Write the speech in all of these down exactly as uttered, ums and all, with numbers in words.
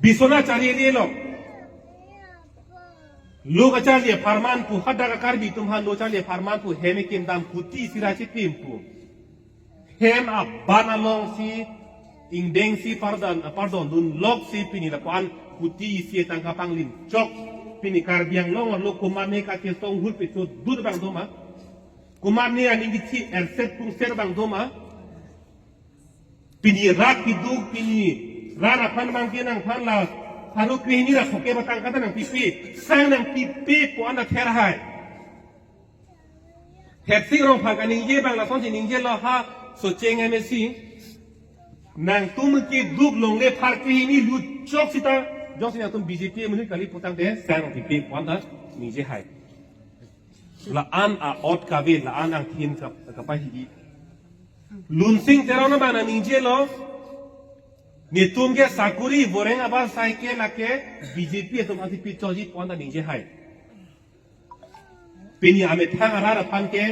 Biswanath Chariali along lo kacharli apharman pu, hadak a-Karbi atum aphan lo charli apharman pu, hem ekim dam kuti isi ra chipim pu. Hem aban alongsi ingdengsi pardon, pardon dunloksi pini lapu-an kuti isi atangka panglim chok. Pini Karbi Anglong arlo komatne kachesong hul pecho dut abang doma. Komatne aning kithi erset pungset abang doma. Pini rat kiduk, pini rat aphan abangke nangphan la pharo krehini ra phokep atangka ta nangpipe, sang nangpipe pu-an ta therhai. Hersing Rongphar kaningje abang lasonsi ningjelo ha, Socheng M A C. Nangtum kiduk longle phar krehini lut chok sita, jongsi nangtum B J P amonit kali putangte sang nangpipe pu-an ta ningjehai. La-an a'ot kave, la-an angthin kap-, kapahi. Lunsing Teron abang nang ningjelo, netum ke sakuri voreng abang sai ke lake B J P atum aphansi pichoji pu-an ta ningjehai. Pini amethang arat aphan ke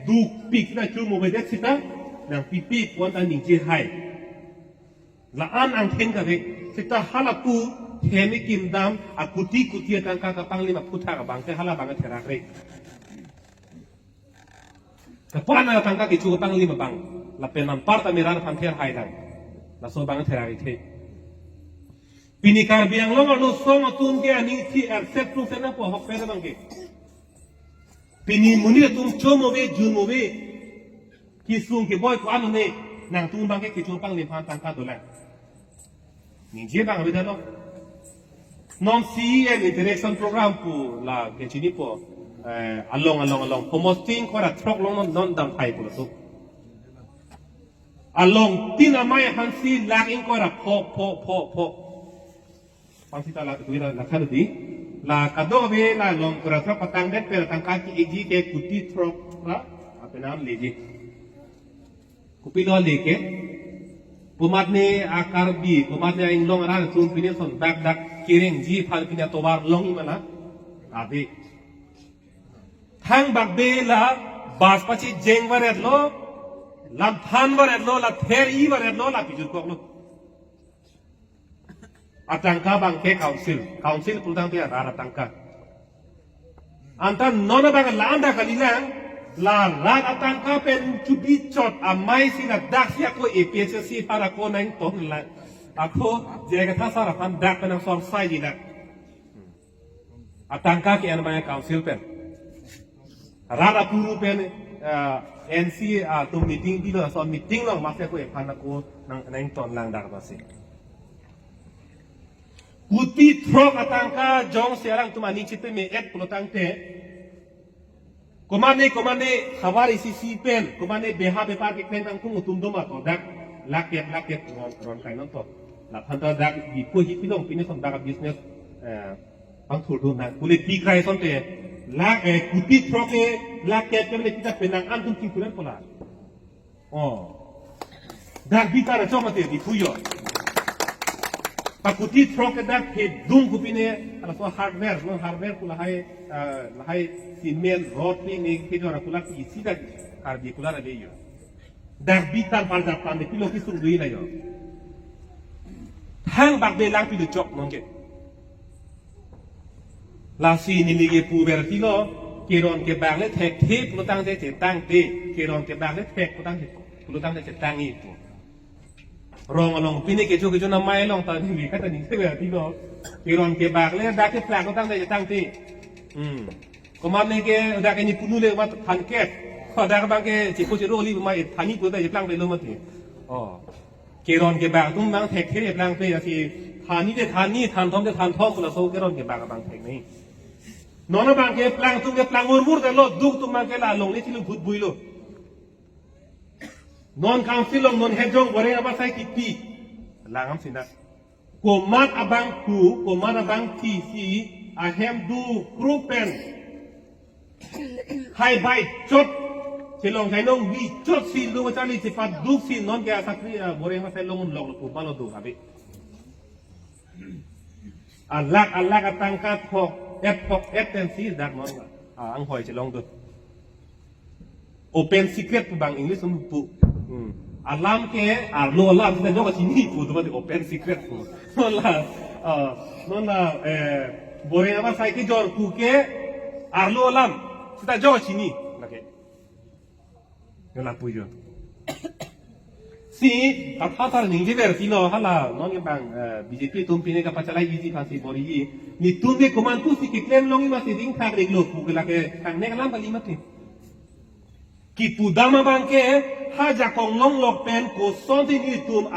dukpik na chu movedet sita, nangpipe pu-an ta ningjehai. La-an angthin kave, sita halapu hem ekim dam akuti kuti atangka kapanglim aphuthak abangke hala abang therakre. Kapan atangka kecho kapanglim abang, lapen anparta meran aphan therhai lang. Laso abang therakre. Pini Karbi Anglong arlo song atum ke aning thi erset pungset nangpo ahokpet abangke. Pini monit atum cho move, jun move, kisung keboi ko-an un-e, nangtum abangke kecho panglim aphan tangka dolang. Ningje abang avedetlo. Non C E M interaction program pu la kechinipo, eh, along, along, along. Homosting kora throk along non, non damphai pu laso. Along tin amei aphansi lak ingkoi ra pho, pho, pho, pho. Pangsi ta la tuwi la, la khan di. La kadokave la along kora throk patangdet pen atangka ke-ekji ke kuti throk ra apenam leji. Kopilo le ke? Komatne a-Karbi, komatne a-Inglong arat atum pine son dak dak kerengji aphan pine atovar longji ma la? Ave. Thangbak be la bus pachijeng varetlo, lam than varetlo, la ther-i varetlo, la pijut koklo. Atangka abangke council, council pulotangte arat atangka. Anta non abang la-an ta kalilang, la rat atangka pen chubi chot amei si ladak si ako A P H L C aphan ako nangton lang. Ako J I Kathar sir aphan dak pen nang sorsai jilang. Atangka ke-en abang council pen. Rat apuru pen, eh, N C atum meeting pilo, laso meeting along masi ako ephan ako nang, nangton lang dak masi. Kuti throk atangka jongsi alangtum aning chiteme-et pulotangte, komatne, komatne havar isi isi pen, komatne beha bepar keklem kangkung atum doma to, dak lak kep, lak kep ron, ron kai non to. Laphanta dak ipo hi pilong pine son dak business, eh, pangthurdun nang. Kule tikrai asonte, lak, eh, kuti throk ke lak kep kep le kita penang antum tingkuran pola. Oh. Dak bitar chok mati di puyo. Pakuti throk ke dak kedung kopine, laso hardware, no hardware pu lahai, eh, lahai cement, rod pine kejor akulat isi dak Karbi kulat ave yo. Dak bitar parjap pande pilo kisung dui la yo. Thangbak be lang pilo chok nonke. Lasi neli ke puvertilo, keron kebak le thekthe pulotangte chetangte, keron kebak le thek pulotangte, pulotangte chetangji pu. Rong along pine kecho kecho namai along ta neli kata ning severtilo. Keron kebak le dak keplak pulotangte chetangte. Hmm. Komatne ke dak ke ni punu le mat than kep. Ko dak abangke chipo chiro li ma thanji puta cheplang pelo mati. Oh. Keron kebak atum abang thekthe plangpe, lasi thanji te thanji, thanthom te thanthom, laso keron kebak abang thek nai. Non abangke plang atum ke plang murmur te lo, duk atum abangke la longle chilung phut builo. Non council along non hejong boreng abang sai kipi. Langam sina. Komat abang ku, komat abang thi si, ahem dukru pen. Hai bai chot, chelong chainong bi chot si lo charli chepaduk si non ke asakri, ah, boreng asai long lok lo puma lo do abi. Alak, alak atangka thok, et thok, et ten si dak non. Ah, anghoi chelong do. Open secret pu abang English pu. Hmm. Alam ke, arlo alam, kita jok chini pu, tu mati open secret pu. Wala. Ah, non la, eh, Boreng Abarsai kejor pu ke arlo alam seta jo chini lake. Yo lapu jo. Si, apha tar ningje ver si lo hala non ke bang, eh, B J P atum pine kapachalai isi pasi bor-i. Netum ke komantu si keklem longji masi dingthak riklo pu ke lake kangnek alam kali mati. Kipudam abang ke ha jakong longlok pen kosonsi netum